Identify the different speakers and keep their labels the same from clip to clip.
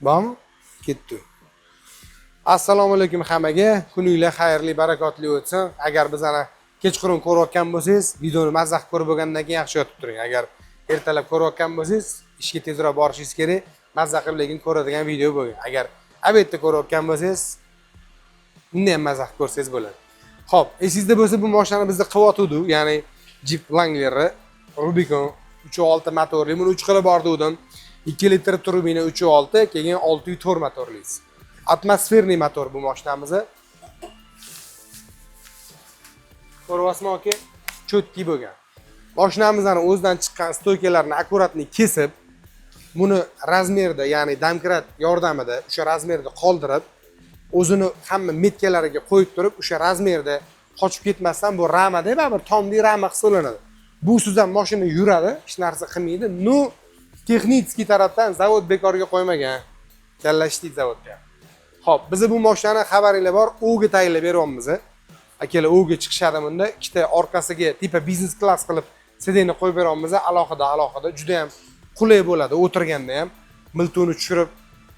Speaker 1: Bormi? Ketdi. Assalomu alaykum hammaga. Kuninglar xayrli, barakotli o'tsin. Agar bizani kechqurun ko'rayotgan bo'lsangiz, videoni mazza qilib ko'rib bo'lgandan keyin yaxshi yotib turing. Agar ertalab ko'rayotgan bo'lsangiz, ishga tezroq borishingiz kerak. Mazza qilib lekin ko'radigan video bo'lgan. Agar обед da ko'rayotgan bo'lsangiz, unda ham mazza qilib ko'rsangiz bo'ladi. Xo'p, esingizda bo'lsa, bu mashinani bizda qilyotgandik, ya'ni Jeep Wrangler'i Rubicon 3.6 motorli. Buni 3 xili bor degandim. 2 litr turbina 3.6, keyin 6.4 motorlisi. Атмосферный motor bu mashinamizni. Ko'ryapsizmi, aka? Чёткий bo'lgan. Mashinamizni o'zidan chiqqan стойка larni аккуратный kesib, buni размер da, ya'ni domkrat yordamida o'sha размер da qoldirib, o'zini hamma метка lariga qo'yib turib, o'sha размер da qochib ketmasdan, bu ramada baribir tomli rama hisoblanadi. Busiz ham mashina yuradi, hech narsa qilmaydi. Ну, texnический tarafdan zavod bekorga qo'ymagan. Kalla ishlaydi zavodda. Xo'p, biz bu mashinani, xabaringlar bor, O'ga tayinlab beryapmiz. Akalar O'ga chiqishadi bunda, ikkita orqasiga типа biznes klass qilib сиденье qo'yib beryapmiz, alohida alohida juda ham qulay bo'ladi o'tirganda ham. Miltuni tushirib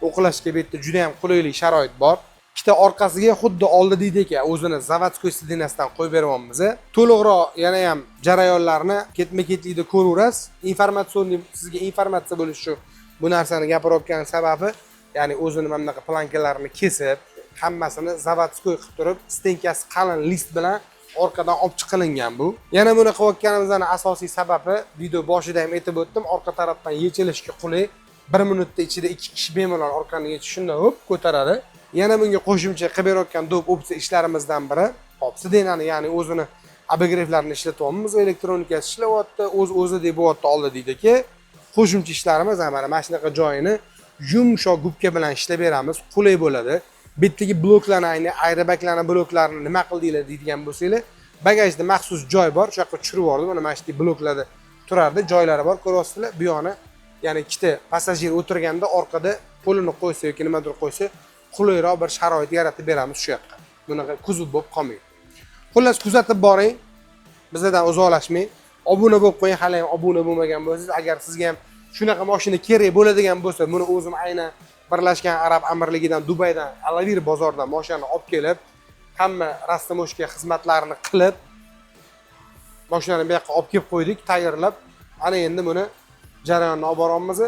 Speaker 1: o'qilashga bu yerda juda ham qulaylik sharoit bor. Ikkita orqasiga xuddi oldidagidek o'zini заводской сиденье sidan qo'yib beryapmiz. To'liqroq yana ham jarayonlarni ketma-ketlikda ko'raverasiz. Информационный, sizga informatsiya bo'lishi uchun bu narsani gapirayotgan sababi, ya'ni o'zini mana bunaqa планка larini kesib, hammasini заводской qilib turib, стенка si qalin list bilan orqadan olib chiqilingan bu. Yana buni qilayotganimizning asosiy sababi, video boshida ham aytib o'tdim, orqa tarafdan yechilishga qulay. Bir minutda ichida ikki kishi bemalol orqani yechish shunday hop ko'taradi. Yana bunga qo'shimcha qilib berayotgan доп opsiya ishlarimizdan biri, hop, сиденье ni, ya'ni o'zini обогрев larni ishlatyapmiz, elektronikasi ishlayapti, o'z o'zidek bo'lyapti oldidagi. Qo'shimcha ishlarimiz mana shunaqa joyini yumshoq gubka bilan ishlab beramiz, qulay bo'ladi. Bu yerdagi bloklarni, ayni airbaglarni bloklarini nima qildinglar deydigan bo'lsanglar, bagajda maxsus joy bor, o'sha yoqqa tushirib yubordim. Mana shu bloklarda turardi, joylari bor, ko'ryapsizlar. Bu yoni, ya'ni ikkita passajir o'tirganda orqada qo'lini qo'ysa yoki nimadir qo'ysa, qulayroq bir sharoit yaratib beramiz shu yoqqa. Bunaqa kuzov bo'lib qolmaydi. Xullas, kuzatib boring, bizlardan uzoqlashmang, obuna bo'lib qo'ying hali ham obuna bo'lmagan bo'lsangiz. Agar sizga ham shunaqa mashina kerak bo'ladigan bo'lsa, buni o'zim aynan Birlashgan Arab Amirligidan, Dubaydan, Alavir bozoridan mashinani olib kelib, hamma растаможка xizmatlarini qilib, mashinani bu yoqqa olib kelib qo'ydik tayyorlab. Ana endi buni jarayonni olib boryapmiz.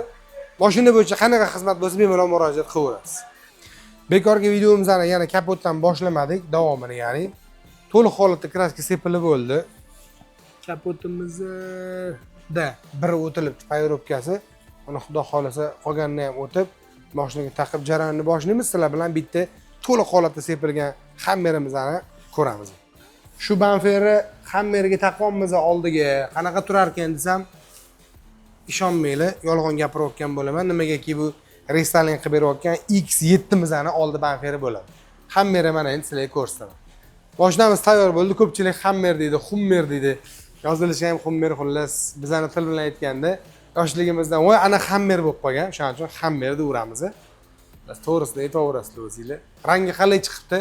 Speaker 1: Mashina bo'yicha qanaqa xizmat bo'lsa, bemalol murojaat qilaverasiz. Bekorga videomizni yana kapotdan boshlamadik davomini, ya'ni to'liq holatda краска sepilib bo'ldi. Kapotimizda biri o'tilibdi, полировка si. Uni xudo xohlasa qolganini ham o'tib, moshinaga taqib jarayonni boshlaymiz. Sizlar bilan bitta to'liq holatda sepilgan Hammerimizni ko'ramiz. Shu bamperni Hammerga taqyapmiz oldiga, qanaqa turarkan desam, ishonmanglar, yolg'on gapirayotgan bo'laman. Nimagaki, bu рестайлинг qilib berayotgan X7 mizni oldi bamperi bo'ladi. Hammerni mana endi sizlarga ko'rsataman. Moshinamiz tayyor bo'ldi. Ko'pchilik Hammer deydi, Hummer deydi, yozilishi ham Hummer. Xullas, bizani til bilan aytganda, yoshligimizdan voy ana Hammer bo'lib qolgan, o'shaning uchun Hammer deyaveramiz. To'g'risini aytaverasizlar o'zinglar. Rangi qalay chiqibdi,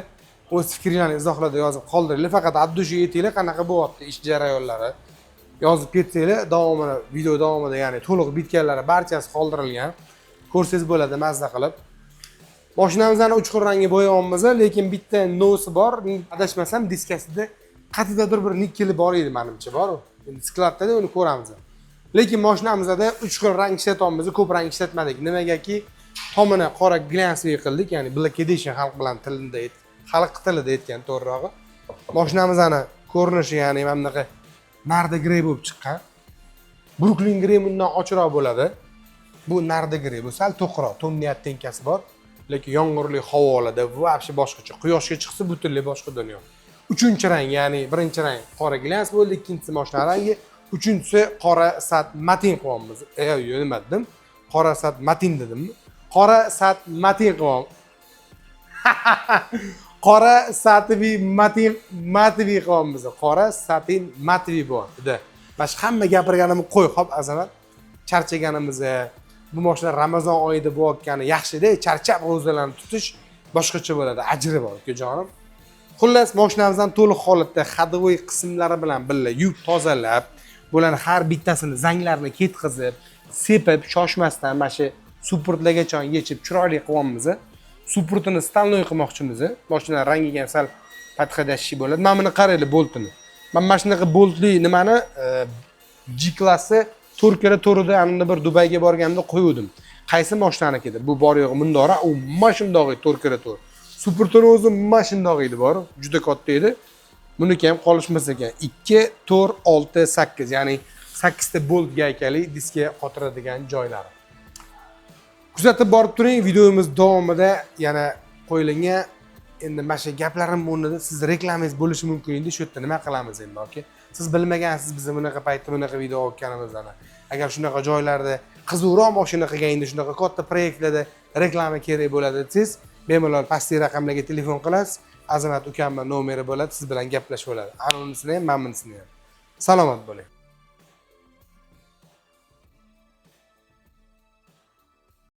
Speaker 1: o'z fikringlarni izohlarda yozib qoldiringlar. Faqat от души aytinglar, qanaqa bo'lyapti ish jarayonlari, yozib ketsanglar. Davomini video davomida, ya'ni to'liq bitganlari barchasi qoldirilgan, ko'rsangiz bo'ladi mazza qilib. Moshinamizni uch xil rangga bo'yayapmiz, lekin bitta но si bor. Adashmasam, diskasida qayerdadir bir nikeli bor edi, manimcha, boru, endi склад da uni ko'ramiz. Lekin moshinamizda uch xil rang ishlatyapmiz, ko'p rang ishlatmadik. Nimagaki, tomini qora глянцевый qildik, ya'ni Black Edition, xalq tilida aytgan to'g'rirog'i. Moshinamizni ko'rinishi, ya'ni mana bunaqa narda grey bo'lib chiqqan. Brooklyn grey bundan ochiqroq bo'ladi, bu narda grey, bu sal to'qroq, тёмный оттенка si bor, lekin yomg'irli havolarda вообще boshqacha, quyoshga chiqsa, butunlay boshqa dunyo. Uchinchi rang, ya'ni birinchi rang qora глянц bo'ldi, ikkinchisi moshina rangi, uchinchisi qora sat matin qilyapmiz. Yo'q, nima dedim, qora sat matin dedimmi? Qora sat matin qilyapmiz, qora сатовый matin, матовый qilyapmiz, qora satin матовый bo'lyaptida. Mana shu hamma gapirganimni qo'y. Hop, Azamat, charchaganimiz, bu moshina Ramazon oyida bo'layotgani yaxshida, charchab ro'zalarni tutish boshqacha bo'ladi, ajri bor, ukajonim. Xullas, moshinamizdan to'liq holatda ходовой qismlari bilan birga yuvib tozalab, bularni har bittasini zanglarini ketqizib, sepib, shoshmasdan mana shu Supportlargacha yechib, chiroyli qilyapmiz. Supportini стальной qilmoqchimiz. Mashina rangiga ham sal подходящий bo'ladi. Mana buni qaranglar, boltini. Mana shunaqa boltli nimani G klassi to'rt karra to'rida anunda bir Dubayga borganimda qo'yuvdim. Qaysi mashinaniki edi? Bu bor yo'g'i mundoqroq, u mana shundoq edi, to'rt karra to'rt. Supportini o'zi mana shundoq edi bor, juda katta edi. Buniki ham qolishmas ekan. 2, 4, 6, 8, ya'ni 8 ta bolt gaykali diskga qotiradigan joylari. Kuzatib borib turing, videomiz davomida yana qo'yilgan. Endi mana shu gaplarim o'rnida siz reklamangiz bo'lishi mumkin edi. Shu yerda nima qilamiz endi, aka? Siz bilmagansiz, biz bunaqa paytda bunaqa video olganimizni. Agar shunaqa joylarda qiziqroq mashina qilgan, endi shunaqa katta proyektlarda reklama kerak bo'ladi desangiz, bemalol pastdagi raqamlarga telefon qilasiz. Azamat ukamni nomeri bo'ladi, siz bilan gaplashib oladi. Ana unisini ham, mana bunisini ham. Salomat bo'ling.